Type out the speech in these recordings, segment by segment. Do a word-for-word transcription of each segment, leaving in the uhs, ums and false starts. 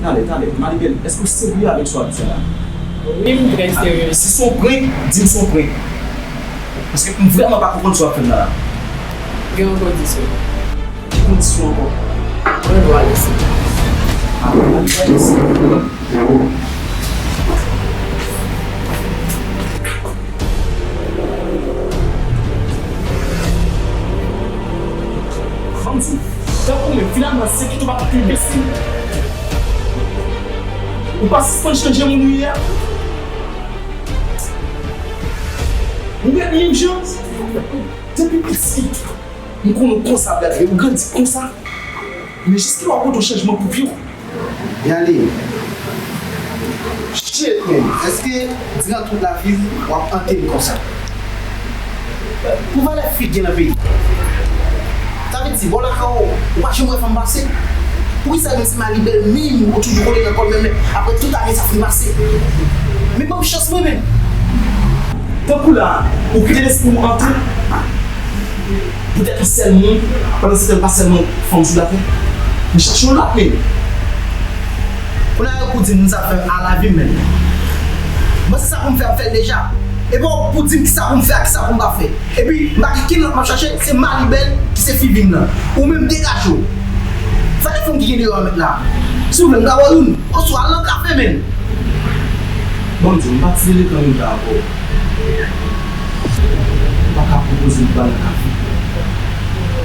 Tande, tande, Maribel, èske w serye avèk sa w ap di a la? Wi, m trè serye. Si se yon prank, di m se yon prank. Paske m vrèman pa konprann sa w ap fè m la la. Gen yon kondisyon. Ki kondisyon ankò? Mwen dwe al isi. A, mwen dwe al isi. Ban m di w, tankou mwen, finalman, se kite w pa t enbesil. Ou pa sispann chanje moun ou ye a. Ou ret menm jan. Depi pitit, m konnen w konsa, Bradley. Ou grandi konsa. Men jiske w ap pote yon chanjman pou pi w. Yale. Shit, man. Èske diran tout lavi w ap ante m konsa? Pou valè fi k gen nan peyi. Sa vle di, bò lakay ou, ou pa janm wè fanm pase? Poukisa menm si Maribel menm ou toujou kole nan kò l menm lè, apre tout ane sa fin pase? Men ban m chans mwen menm. Tankou la, ou kite lespri w antre. Poutèt yon sèl moun, pandan se tan l pa sèlman fanm sou latè. M chache yon lòt men. Kounye a yo pou di m sa fè a lavi m menm. Mwen se sa pou m fè, m fè l deja. E pa w pou di m kisa pou m fè ak kisa pou m pa fè. Epi m pa gen kenn lòt m ap chache, se Maribel ki se fi vim nan. Ou menm degaje w. Fè de fanm ki gen deyò a mèt la. Si w vle m ka ba w youn. Oswa al nan kafe menm. Ban m di w, m pa ti delekan menm jan avè w. M pa ka pwopoze m pou al nan kafe.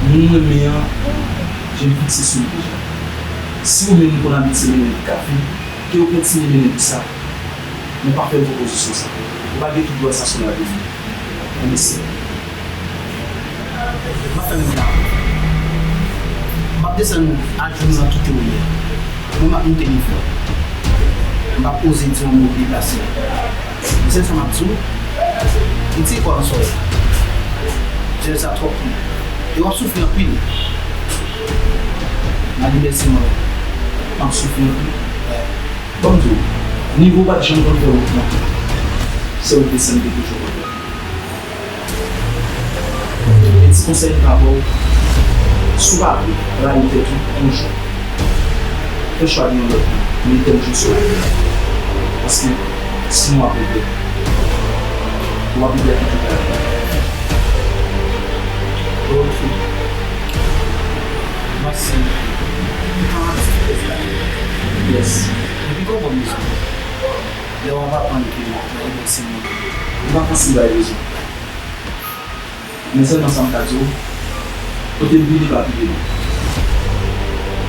Moun mwen renmen an, je m fikse sou li deja. Si ou menm ou konn abitye mennen l kafe, ke ou kontinye mennen l pou sa, men pa fè l pwopozisyon sa. Ou pa gen tout dwa sa sou lavi m. Mèsi. M ap fè menm jan avè w. M ap desann ajenou nan kite w ye. Mwen m ap moute nivo w. M p ap oze di yon mo deplase. Men sèl sa m ap di w, retire kò w nan sòrèy. Jèl sa twòp pou mwen. E w ap soufri anpil. Mali mèsi mwen. M ap soufri anpil. Ban m di w, nivo w pa t janm konn fè wout nan. Se wout desann li toujou konn fè. Men ti konsèy m ka ba w, si w pa vle rayi tèt ou yon jou, fè chwa gen yon lòt moun, men tèl jou sou lavi a. Paske sinon w ap regrèt. W ap regrèt li tout lavi a. Ok. Mèsi. Mwen ap di fè sa. Yes. Depi kòman m bezwen. Lè w ap aprann ke Maribel se mwen. Ou pa fasil bay rezon. Men sèlman sa m ka di w, kote m vini pa vini non.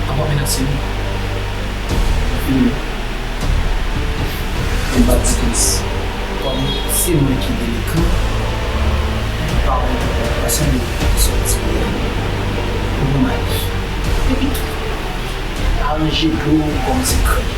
Apa menase nou. Fini. M pa t di plis. Kòm se mwen ki delekan, pa wè m pa sanble sòti a. Ou bon Mali. Epi tou, aranje dlo kòm se kri.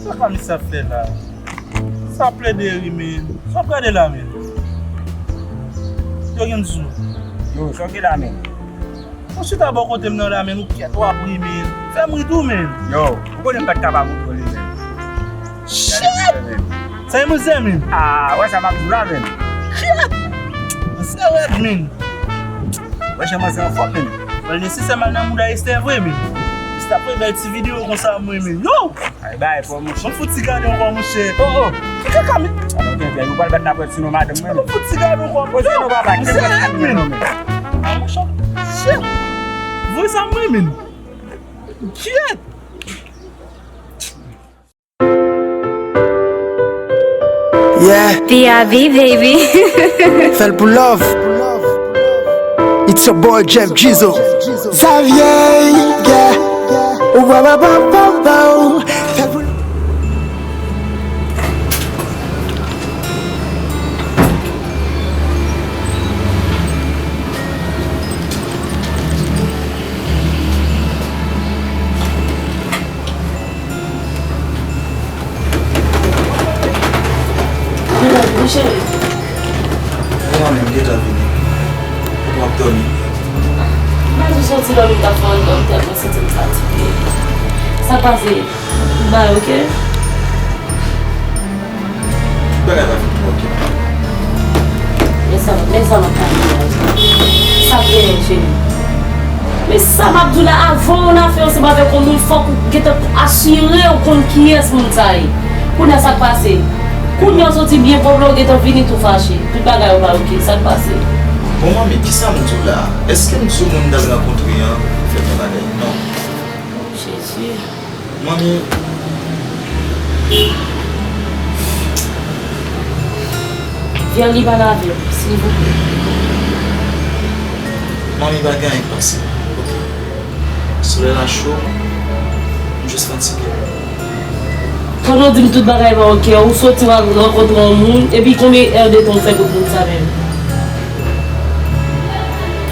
Sa pa misye ap fè la? Sa plede ri, men. Sa w ap gade la, men? Yo gen sou. Yo, sa w gen la, men? Ou chita bò kote m nan la, men ou kyèt w ap ri, men. Fè m ri tou, men. Yo, ou konnen m pa t ka pa montre w li, men. Shit! Sa e mwen, men. Ah, wè sa m ap di w la, men. Kyèt! Mwen se rèd, men. Wè jan manzè anfòm, men. Mwen nesesè m al nan mouda Esther vre, men. Esther ap fè bèl ti videyo konsa, mwen, men. Yo! Ay, bay, fò mouche. Mwen fout ti gade ankò, mouche. Oh, oh. Ki kaka, men. Alò, gen, gen, nou pral bat lapwèt sou nou, madanm mwen. Mwen fout ti gade ankò. Poze nou, papa, ki mwen ki gen nou, men. Ah, mouche. Shit. Voye sa mwen, men. Kyèt. Yeah. P I V, baby. Fè l pou love. It's your boy Jeff Jeezo. Xavier, yeah. Ou ba ba ba ba ba. Fè l pou Wi, cheri. Mwen menm, m gentan vini. Ou ap dòmi? M pa di soti dòmi, m t ap fè anndan, m tèlman santi m fatige. Sa k pase? Bay, oke? Tout bagay va vin twò oke. Men sa, men sa m ap pale la. Sa k genyen, cheri? Men sa m ap di w la, avan w nan fè ansanm avèk yon moun, fòk ou gentan asire w konn kiyès moun sa ye. Kounye a sa k pase? Kounye a w soti byen pwòp la, w gentan vini tou fache. Tout bagay yo pa oke. Sa k pase? Bon, manmi, kisa m di w la? Èske m di w moun m t al rankontre an fè m yon bagay? Non. Jezi. Manmi. Vyan li pale avè m, silvouplè. Manmi, pa gen anyen k pase, oke? Solèy la cho, m jis fatige. Pandan w di m tout bagay pa oke, ou soti w al rankontre yon moun, epi konbyen è de tan w fè kot moun sa menm?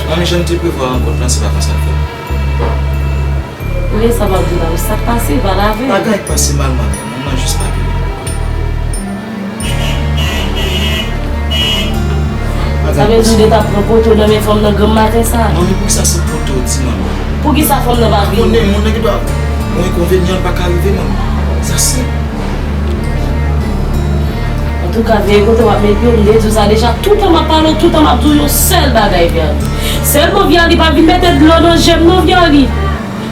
Manmi, jan m te prevwa rankont lan, se pa konsa l fèt. Ou wè sa m ap di w la, sa k pase, pale avè m. Pa gen anyen k pase mal, manmi. Moun nan jis pa gen. Sa vle di w te ta pran poto nan men fanm nan granm maten sa? Manmi, poukisa se poto w di, manmi? Poukisa fanm nan pa vini? Konnen moun nan gen dwa yon enkonvenyan, l pa ka rive, manmi. Sa senp. Antouka, veye kote w ap met pye w, m te di w sa deja. Toutan m ap pale w, toutan m ap di w yon sèl bagay, Vyan. Sèlman, Vyan, li pa vin mete dlo nan je m non, Vyan, li.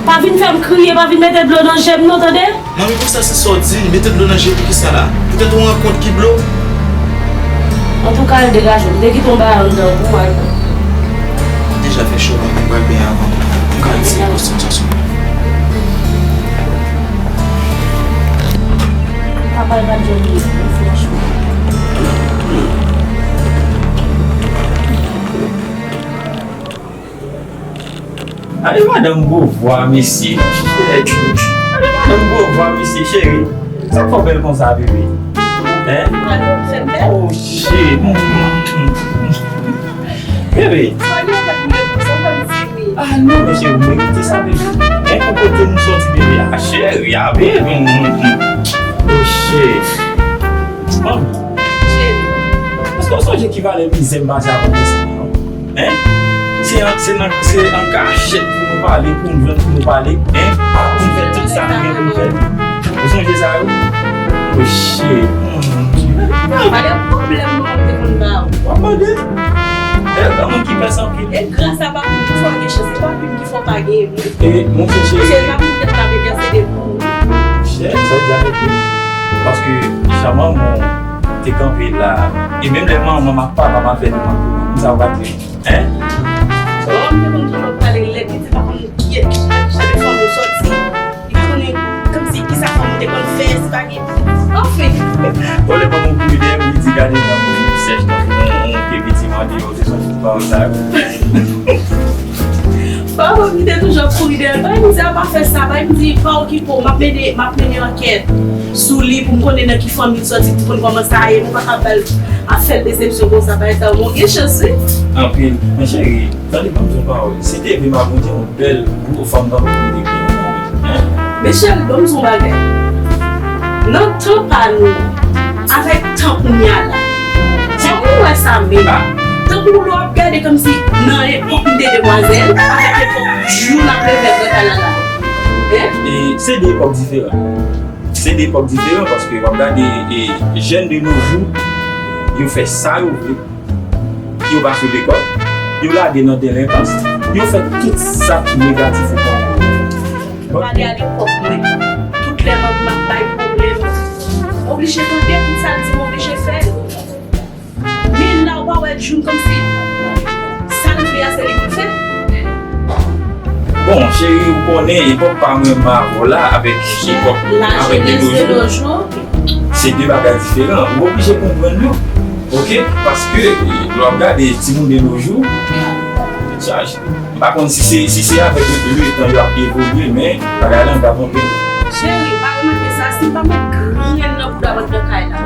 Pa vin fè m kriye, pa vin mete dlo nan je m non, tande? Manmi, poukisa se sa w di? Mete dlo nan je poukisa la? Poutèt yon rankont ki blo? Antouka, al degaje w. M te kite yon bagay anndan pou w al pran. Deja fè cho, manmi, m pral benyen avan m ka retire kòstim sa sou mwen. Papa l pa t janm vle pou franchman. Ale madanm gwo vwa mesye. Shit. Ale madanm gwo vwa mesye cheri. Sa k fè w bèl konsa bebe? Hein? Oh shit. Bebe. Ah non mesye, ou merite sa bebe. Hein, pou kote nou soti bebe? Ah cheri, ah bebe. Oh shit. Manmi. Cheri. Èske w sonje ki valè mizè m pase avè w mesye? Hein? Se an, se nan, se an kachèt pou nou pale, pou nou jwenn, pou nou pale, hein? Pou nou fè tout sa nou gen pou nou fè. Ou sonje sa yo? Oh shit. Mon Dieu. Pa gen pwoblèm non, m te konn ba ou. W ap mande? E, yon moun ki pèse anpil. E gras a pa pou nou, fò gen chans, se pa pou ki fò pa gen. E, monchè cheri. Se la pou tèt la, men se de pou. Chè, sa w di a vre. Paske jan manman w te kanpe la, e menm lè manman m ak papa m al fè demann pou mwen, konsa w pa di. Hein? Bon, m te konn toujou pale lè piti pa konn kiyès, chak fwa nou soti, li konnen kòmsi kisa fanm te konn fè, si pa gen. Anfen. Bon, lè manman w kouri dèyè w, li di gade nan moun sèch tankou yon, yon pye piti mande yo, se son ti pawòl sa yo. Papa m te toujou ap kouri dèyè l. Bay m di a pa fè sa, bay m di pa okipe w, m ap mennen, m ap mennen ankèt sou li pou m konnen nan ki fanmi l soti, pou m konn kòman sa ye, m pa ka ba l ap fè l desepsyon konsa, bagay sa yo, bon, gen chans wi. Anpil. Men cheri, tande ban m di yon pawòl. Si te vle m ap montre yon bèl gwo fanm tankou w te gen yon fanmi, hein? Men cheri, ban m di yon bagay. Nan tan pa nou, avèk tan kounye a la, jan ou wè sa menm. Ah, Tankou lè w ap gade kòmsi nan epòk m te demwazèl, avèk epòk June ap leve nan kay la la. Hein? E se de epòk diferan. Se de epòk diferan paske w ap gade e, jèn de nos jours, yo fè sa yo vle. Yo pa sou lekòl, yo lage nan delenkans, yo fè tout sa ki negatif ou konprann. Gade alepòk mwen, tout lè manmi m ap bay pwoblèm, oblije tande tout sa l di m oblije fè l. Men la ou pa wè June kòmsi sa l vle a se li pou l fè. Bon, cheri, ou konnen epòk pa mwen m avè w la avèk epòk avèk de nos jours, se de bagay diferan. Ou oblije konprann yo, oke? Paske lè w ap gade timoun de nos jours, tèt chaje. M pa konn si se si se avèk letan yo ap evolye, men bagay la angav anpil. Cheri, pa remake sa, si m pa met grenn nan bouda mwen nan kay la,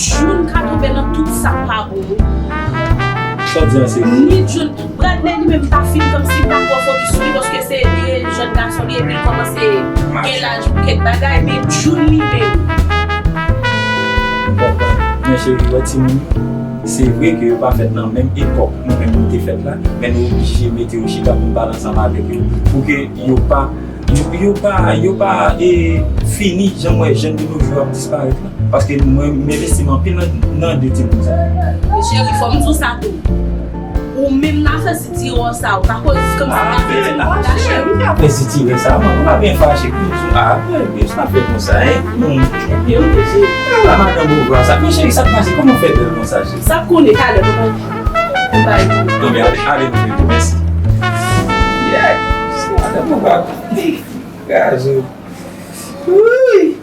June ka tonbe nan tout sa k pa bon yo. Sa w di an se vre. Ni June, Bradley li menm pa fin kòmsi m pa twò fokis sou li paske se de jèn gason li epi l kòmanse gen laj pou kèk bagay, men June li menm. M konprann. Men cheri, wè timoun, se vre ke yo pa fèt nan menm epòk nou menm nou te fèt la, men nou oblije mete yo chita pou n pale ansanm avèk yo, pou ke yo pa, yo, yo pa, yo pa e, fini jan m wè jèn de nos jours ap disparèt la. Paske mwen, m envesti m anpil nan, nan de timoun sa. Men cheri, fò m di w sa tou. Ou menm nan afè sitirè sa, ou pa koz kòmsi nan afè sitirè sa, mwen, ou pa byen fache pou m di w, a, men sa fè konsa, hein? Bon, men ou te di, ala madanm Bouvwa sa. Men cheri, sa k pase? Kòman w fè bèl konsa, cheri? Sa k konnen talè, papa. Ou bay. Non, men ale, ale, ale, mèsi. Yeah, se madanm Bouvwa. Gazo. Wi.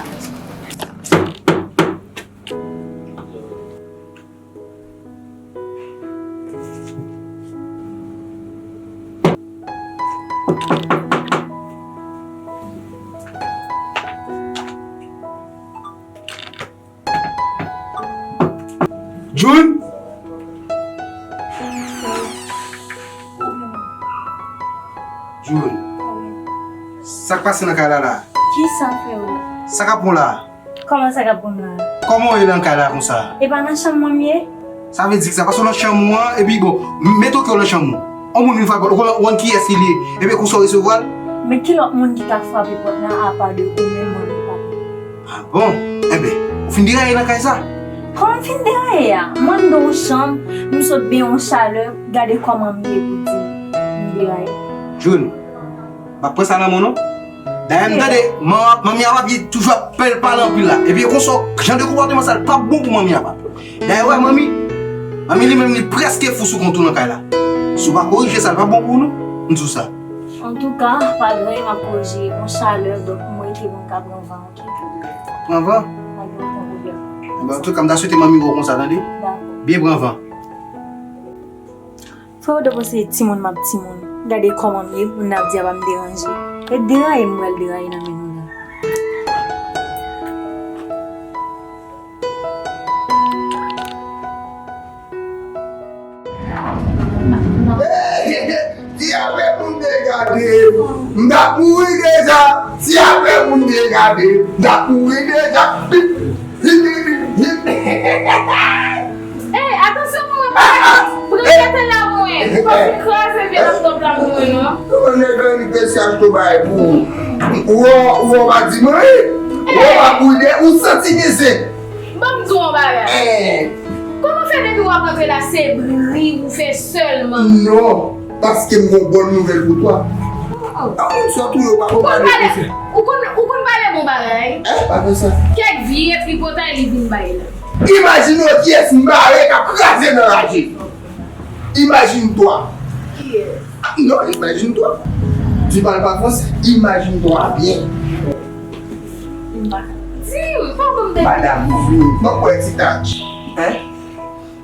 June? June. Sa k pase nan kay la la? Kisa, freo? Sa k ap bon la? Kòman sa k ap bon la? Kòman w ye nan kay la konsa? E pa nan chanm mwen m ye? Sa vle di kisa? Paske w nan chanm ou an, epi bon, mete w ke w nan chanm ou. On moun vin frape pòt, ou konn, ou konn kiyès ki l ye, epi konsa w resevwa l? Men ki lòt moun ki ta frape pòt la apa de ou menm mwen menm papa? A bon? Enben, ou fin deraye nan kay sa? Kòman m fin deraye a? Mwen m nan yon chanm, m sot benyen yon chalè, gade kòman m ye pou di m deraye. June, m ap pran sa nan men w non. Dayè m tande manmi a pap toujou ap pale anpil la. Epi e konsa jan de konpòteman sa l pap bon pou manmi a pap. Dayè wè manmi, manmi li menm li prèske fou sou kont ou nan kay la. Si w pa korije sa l pap bon pou ou non. M di w sa. Antouka, pa gen anyen m ap korije, yon chalè, donk m rete pou m ka pran van, oke? Pran van? Pa gen okenn pwoblèm. Enben, antouka, m ta swete manmi wè w konsa, tande? Dakò. Byen pran van. Frè w te panse timoun m ap timoun. Gade kòman m ye, moun ap di apa m deranje. E deraye m pral deraye nan men nou la. Si apre moun te gade m, m t ap mouri deja. Si apre moun te gade m, m t ap mouri deja. Ey, atansyon pou mwen, pran gate la mwen. Fòk li kraze vye laptop la pou mwen non. Ou konn nèg lan li te si achte yon bagay pou ou. Ou wè, ou wè, w pa di m anyen. Ou wè, w pa boude, ou santi mizè. Ban m di w yon bagay. Kòman fè depi w ap antre la se bri ou fè sèlman? Non, paske m gen yon bòn nouvèl pou twa. Oh. A, moun sa tou yo pa konn pale konsa. Ou konn, ou konn pale bon bagay. Eh, pa fè sa. Kèk vye tripotay li vin bay la. Imajine w kiyès m bare k ap kraze nan raje. Imagine-toi. Kiyès? Ah, non, imagine-toi. Tu parles pas français. Imagine-toi bien. M pa. Di m, fò w ban m depi. Madam, m pa kwè ti tach. Hein?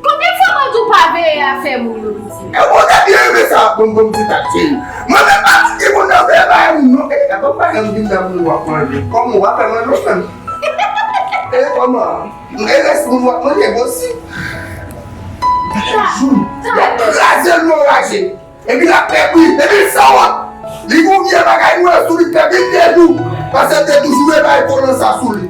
Konbyen fwa mwen di w pa veye afè moun yo, piti? E ou te byen renmen sa, bon, bon, ti tach, cheri. Mwen menm pa di moun nan veye bagay moun, non. E, e, bon, pa janm vin nan moun w ap manje. Kòman w ap fè manje ou menm? E, kòman? E rès moun w ap manje, bon, si. Chak jou, y ap kraze l nan raje. Epi l ap fè bri, epi l sanwont. Li gen yon vye bagay nwè sou li, k fè vin de jou. Paske l te toujou voye bagay kolan sa sou li.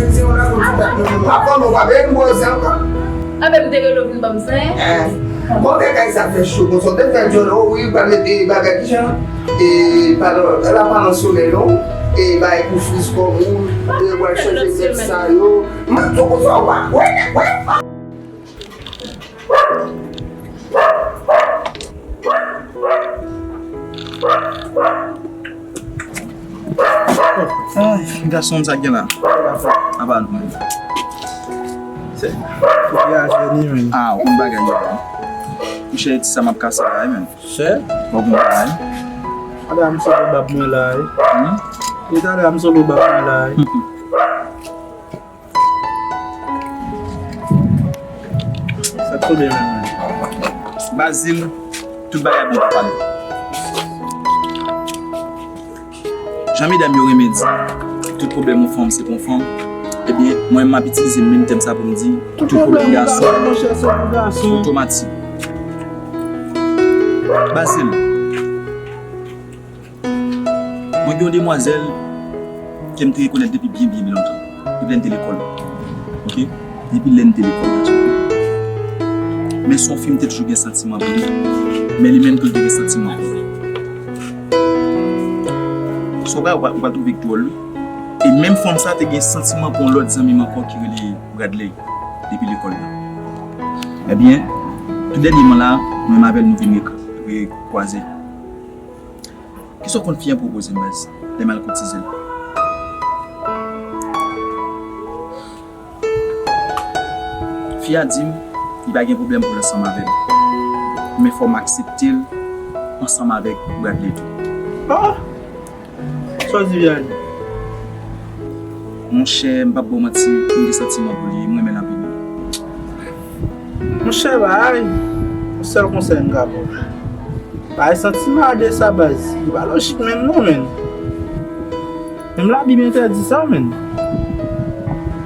vin se yon lakou ti tèt nou. Avan nou pa vin poze ankò. Anben, m te rele w vin ban m zen. Eh. Bon, bagay sa fè cho konsa. Ou te fè djòl, oh wi, ou pral mete bagay kijan? E, padon, la pa nan solèy non. E, bay pou friz kòm ou, e, w al chanje zèb sa yo. Mwen tou konsa, w pa kwè, kwè. Ay, gason sa gen la. Apa nou menm. Se, se a jeni menm. Ah, ou konn bagay yo. Monchè, ti sa m ap kase la, menm. Chè? Bon, bon bagay. Talè a m sot bab mwen la, wi. Hmm? E talè a m sot bab mwen la, wi. Sa k tonbe menm, menm? Bazil, tout bagay bon papa nou. Jan medam yo renmen di, tout pwoblèm yon fanm se pou yon fanm, ebyen, mwen m ap itilize menm tèm sa pou m di, tout pwoblèm gason, monchè, se pou gason. Otomatik. Bazil, mwen gen yon demwazèl ke m te rekonèt depi byen, byen, byen lontan. Depi lè n te lekòl. Oke? Depi lè n te lekòl. Men se yon fi m te toujou gen santiman pou li. Men li menm tou, li te gen santiman pou mwen. Se yon bagay ou pral, ou pral twouve k dwòl, wi. E menm fanm sa te gen santiman pou yon lòt zanmi m ankò ki rele Bradley depi lekòl la. Ebyen, tou dènyèman la, mwen menm avè l nou vin re-, rekwaze. Kisa w konn fi an pwopoze m, baz, lè m al koutize l? Fi a di m li pa gen pwoblèm pou l ansanm avè m. Men fò m aksepte l ansanm avèk Bradley tou. Ah! Sa w di, Vianney? Monchè, m p ap ba w manti, m gen santiman pou li, m renmen l anpil. Monchè, bay, yon sèl konsèy m ka ba w. Bay santiman a de sa, baz. Li pa lojik menm non, menn. Menm Labib entèdi sa, menn.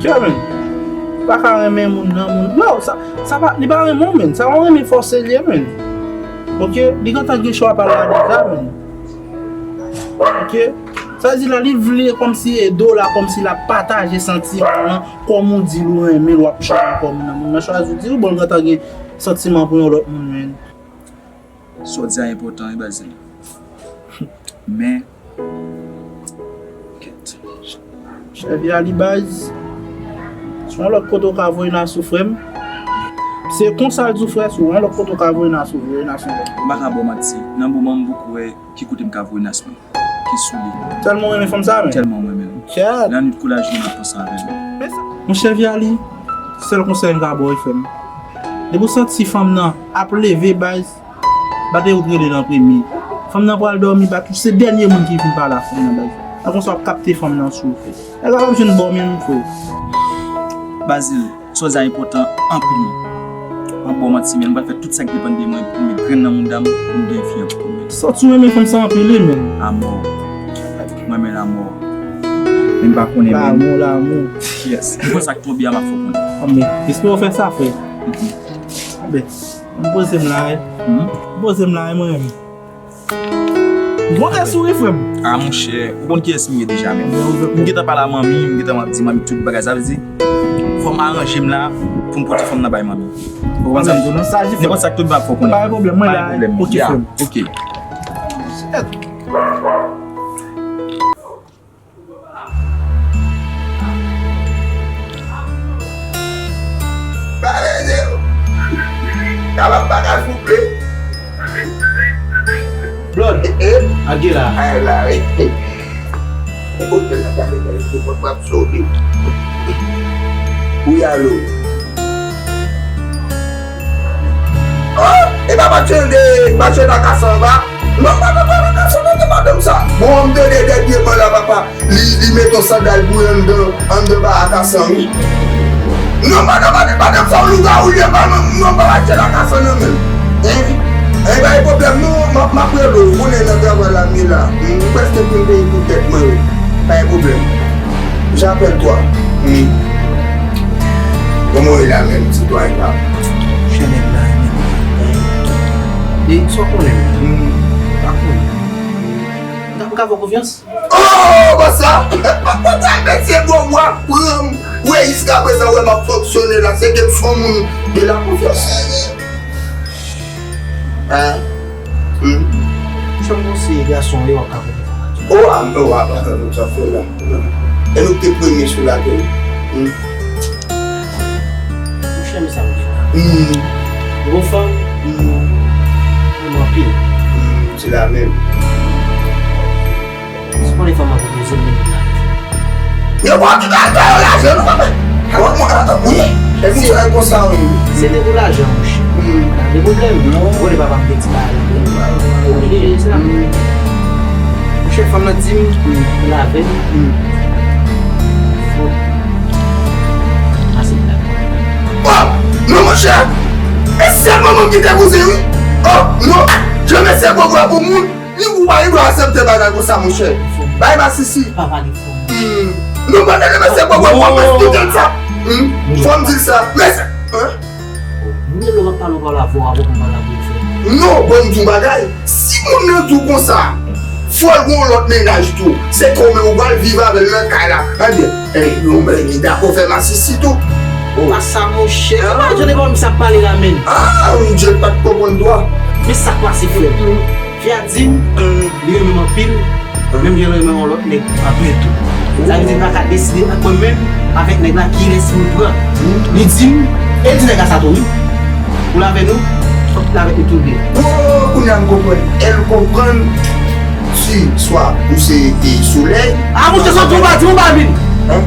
Kè, menn. Ou pa ka renmen moun nan, moun. Non, sa, sa pa, li pa renmen w, menn. Sa pa yon renmen fòse l ye, menn. Oke? Li gentan gen chwa pa l la deja, menn. Oke? Sa vle di la, li vle kòmsi ede w la, kòmsi l ap pataje santiman w lan, kòm ou di l ou renmen l, w ap chwazi kòm nan moun nan chwazi w di, bon, l gentan gen santiman pou yon lòt moun, menn. Sa w di a enpòtan, wi, Bazil. Men, kèt. Chèvi a li baz. Se yon lòt kote w ka voye n asou, frè m. Se konsa l di w, frè, se yon lòt kote w ka voye n asou, voye n asou yon lòt kote. M pa ka ba w manti, nan moman m poko wè ki kote m ka voye n asou. Ki sou li. Tèlman w renmen fanm sa, menn. Tèlman m renmen l. Kèt. Lannwit kou lajounen m ap panse avè l. Men sa. Monchè Vialy, sèl konsèy m ka ba w, wi, frè m. Depi w santi fanm nan ap leve, baz, bat e ou t rele l an premye. Fanm nan pral dòmi, bat ou se dènye moun ki vin pale a fanm nan, baz. Nan konsa w ap kapte fanm nan sou ou, frè. Nèg la p ap jwenn ba w menm, frè. Bazil, sa w di a enpòtan anpil. M ap ba w manti, men m pral fè tout sa k depann de mwen pou m met grenn nan mouda m, pou m gen fi an pou mwen. Santi w renmen fanm sa anpil, wi, menn. Amò. Mwen, men lanmò. Men m pa konnen, men. Lanmou, lanmou. Yes. M konn sa k tonbe a, m ap fè w konnen. Anben, espere w fè sa, frè. Mhm. Anben, m poze m la, wi. Mhm. M poze m la, wi, mwen menm. M kontan souri, frè m. Ah, monchè, ou konn kiyès m ye deja, menm. M gentan pale a manmi, m gentan ap di manmi tout bagay, sa vle di, Fò m aranje m la pou m pote fanm nan bay manmi. Ou konprann sa m di w la? Nenpòt sa k tou m ap fè w konnen. Pa gen pwoblèm, mwen la. Pa gen pwoblèm. Ok, frè m. Ok. Pale de yo. Kapab bagay souple. Blood. Eh, eh. Agi la. Ay la, wi. Kote la pale, pale, pale, pale, pale, sove. Wi, alo. Oh, e pa match de, match la ka sanba. Non, pa, pa, pa, pa, pa, pa, pa, pa, pa, sa. Bon, m tande dènye ban la, papa. Li, li met yon sandal pou l anndan, anndan barakasan, wi. Non, madan, madan, madan, sa w lougawou li ye, pa, non, non, pa mache lakasan nan men l. Hein? Hein, pa gen pwoblèm, non, m ap, m ap rele w, ou konnen nan travay la m ye la. M prèske fin peye pou tèt mwen, wi. Pa gen pwoblèm. J'appelle toi. Wi. Kòman w ye la menm, sitwayen pa m? Monchè, nèg la renmen mwen. E sa w konnen? Hmm. Pa konnen. M ka, m ka fè w konfyans? Oh, bon sa! Papa, mesye, gwo bwa, pran m. Wè, jiskaprezan, wè, m ap fonksyone la, se ke m son moun de la konfyans. Hein? Hmm? Jan m konseye gason yo, w ap ka konprann. Oh, a, oh, a, pa konn sa fè la. E nou te premye sou latè. Hmm? Monchè, men sa m di w la. Hmm. Gwo fanm, hmm, renmen anpil. Hmm, se la menm. Si konnen fanm nan pwopoze m, men m la. Yo pa ki bagay yo lajan, nou pa. Wi. E si sa konsa, wi. Se te pou lajan, monchè. Hmm. Pa gen pwoblèm. Non. Ou konnen papa m te di bagay la. Oblije, se la. Hmm. Monchè, fanm nan di m, hmm, pou lavel. Hmm. Fò. Ase blag. Oh, non, monchè. E sèl manman m ki te koze, wi. Oh, non. Janm se gwo bwa pou moun. Ni ou pa gen dwa aksepte bagay konsa, monchè. Bay masisi. Pa pale fò. Hmm. Non, pa tande mesye, bon, bon, bon, bon, bon, sa. Hmm. Fò m di l sa. Mesye, hein? Mwen lè m ap pale, w pale avè w, avè w, m pale avè w, frè. Non, bon, m di w bagay. Si moun nan di w konsa, fò l gen yon lòt mennaj tou. Se kòman ou pral viv avè l nan kay la. Ebyen, eh, yon bèl nèg dakò fè masisi tou. Oh. Pa sa, monchè. Hein? Se pa jan de pale sa ap pale la, menm. Ah, Dye pa t konprann dwa. Men sa k pase, frè m? Fi a di m, li renmen m anpil, menm jan l renmen yon lòt nèg anpil tou. Sa vle di m pa ka deside ant mwen menm avèk nèg la kilès pou l pran. Li di m, e l di nèg la sa tou wi. Pou l avè nou, fòk l avèk nou tou de. Oh, kounye a m konprann. E l konprann si swa ou se, e, solèy. Ah, monchè, sa w di w pa di m ou pa vin. Hein?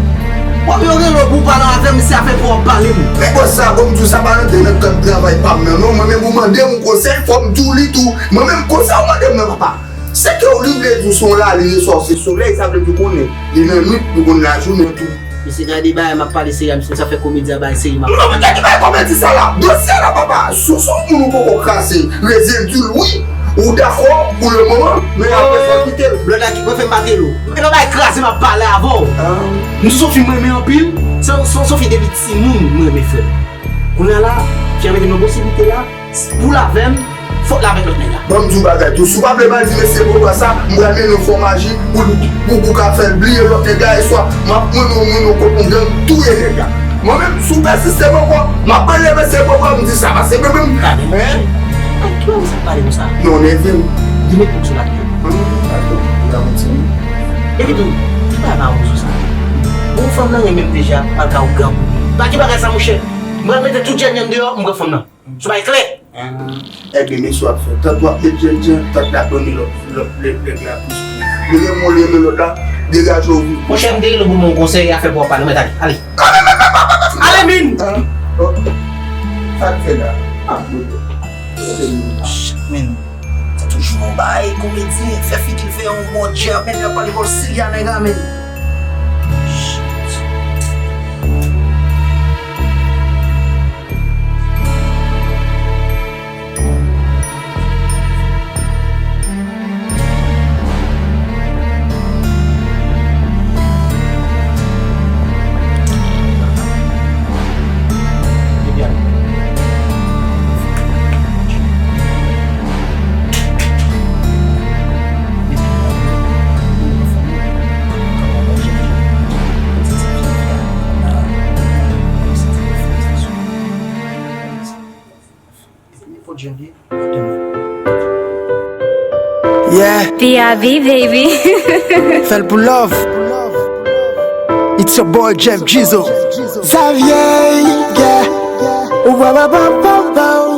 Kòm yo rele w pou w pale avè m, se afè pou w ap pale m. Men bòs sa, bon, m di w sa pa rantre nan kad travay pa m nan, non. Mwen menm ou mande m yon konsèy, fò m di w li tou. Mwen menm konsa ou mande m nan, papa. Se ke w li vle di w se yon lali resòse solèy, sa vle di w konnen li nan nwit, li konn lajounen tou. Mesye, gade bagay m ap pale serye a, mesye, sa fè komedi a bay serye m ap. Non, men gade bagay komedi sa la. Dosye la, papa. Si w se yon moun ou poko kraze, reziyen di l wi, ou dakò pou le moman, men apre sa w kite l. Blòd la ki pran fè m pa te lo. E nan bagay kraze m ap pale avè w. Ah. M se yon fi m renmen anpil, se, se, se yon fi depi timoun m renmen, frè m. Kounye a la, fi a mete m nan posiblite la, pou l avè m, fòk l avèk lòt nèg la. Ban m di w bagay tou, si w pa vle m al di mesye Bobwa sa, m pral mennen w fò maji pou, pou, pou w ka fè l bliye lòt nèg la, e swa m ap mennen w, mennen w kot yon gang touye nèg la. Mwen menm, si w pèsiste m ankò, m ap rele mesye Bobwa, m di sa, paske mwen menm, hein? Ay, ki bagay sa pale konsa? Non, nève m. Li met moun sou la tèt. Hum, dakò, li pa manti non. Epi tou, ki bagay pa wouzo sa? Bon, fanm nan renmen m deja, al ka yon gang. Pa ki bagay sa, monchè? M pral mete tout jènjan m deyò, m pran fanm nan. Sou bay klè. Ah, ebyen, men sa w ap fè. Tant w ap met jènjan, tant l ap renmen lòt, lòt, lè, nèg la plis tou. Li renmen w, li renmen lòt la, degaje w viv. Monchè, m te rele w pou m ba w konsèy, afè pou w ap pale, mèt ale, ale. Ale, men, men, men, men, men. Ale, min. Ah, oh. Sa k fè la? Ah, bon. Shit, men. Se toujou yon bagay komedyen, fè figi l fè yon bò djè, men l ap pale bòl serye a nèg la, men. Shit. Yeah. P I B, baby. Fè l pou love. It's your boy Jeff Jizo. Xavier, yeah. Wow, wow, wow, wow, wow.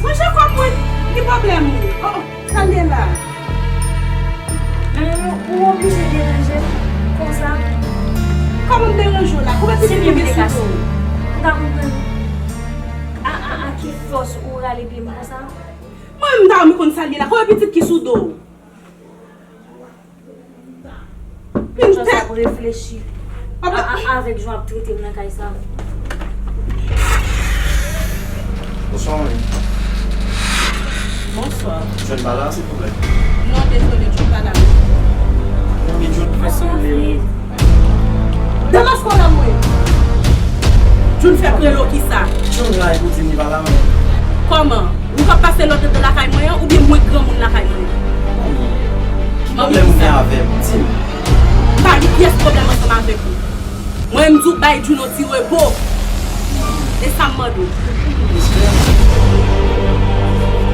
Mwen Jakòb mwen, ki pwoblèm ou? Oh, oh, sa l ye la? Men ou, ou oblije deranje m konsa. Kòman m deranje w la? Koupe pitit mwen ki sou do. M ka konprann. A, a, a ki fòs ou rale pye m konsa? Mwen menm m ta renmen konn sa l ye la. Koupe pitit ki sou do. Vin tèt. Jan sa ap reflechi a, a, avèk jan ap trete m nan kay sa. Bonswa, manmi. Bonswa. Jwenn pa la, silvouplè? Non, dezole, Jwenn pa la. Manmi, Jwenn pa la. Damas, kola mwen. Jwenn fè krelo ki sa? Jwenn la, e pou di m li pa la, manmi. Kòman? Ou k ap pase lòd anndan lakay mwen an, oubyen mwen k granmoun lakay mwen? Manmi, pwoblèm ou gen avè m, di m. M pa gen pyès pwoblèm ansanm avèk ou. Mwen, m di w bay Juno ti repo. E sa m mande w.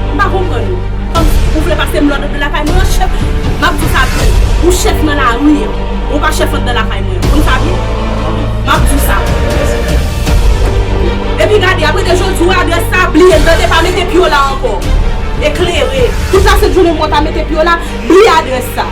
M pa konprann ou. Kòmsi ou vle pase m lòd anndan lakay mwen an, chèf. M ap di w sa byen. Ou chèf nan lari an. Ou pa chèf anndan lakay mwen an. Ou konn sa byen? M ap di w sa. Epi gade, apre de jodi, ou adrès sa, bliye l, tande, pa mete pye w la ankò. Eklere. Tout lasent jounen mwen ta mete pye w la, bliye adrès sa.